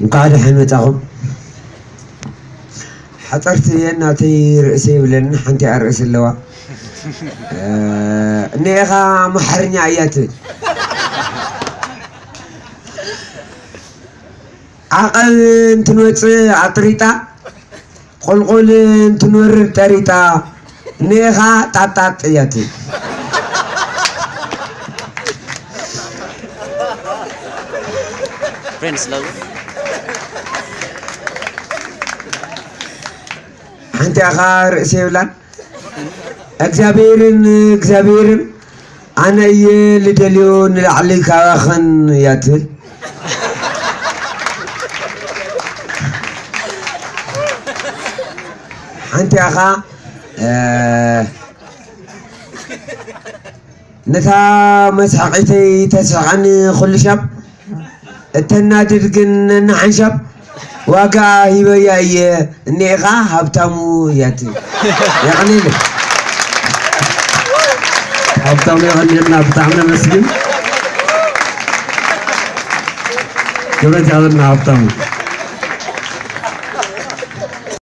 እንኳዕ ደሓን መጻኹም። ሓፀርቲ እየ፣ እናተይ ርእሲ የብለኒ፣ ሓንቲ እያ ርእሲ ኣለዋ። እ፣ እኒኤኻ ኣምሓርኛ እያ ትብል። ዓቐብ እንትንወፅእ ኣጥሪጣ፣ ቁልቁል እንትንወርድ ጠሪጣ፣ እኒኤኻ ጣጣጥ እያ ትብል። Friends love. ሓንቲ ኢኻ ርእሲ የብላን። እግዚኣብሔርን እግዚኣብሔርን ኣነ እየ ልደልዮ ንላዕሊ ካባኽን እያ ትብል። ሓንቲ ኢኻ እ፣ ነታ መስሓቂተይ ተስሕቐኒ ኩሉ ሻብ፣ እተናድድ ግን ነንሓንሻብ ዋጋ ሂበያ እየ። እኒኤኻ ሃብታሙ እያ ትብል። የቐንየለይ። ሃብታሙ የቐንየልና፣ ብጣዕሚ ነመስግን። ክብረት ይሃበልና ሃብታሙ።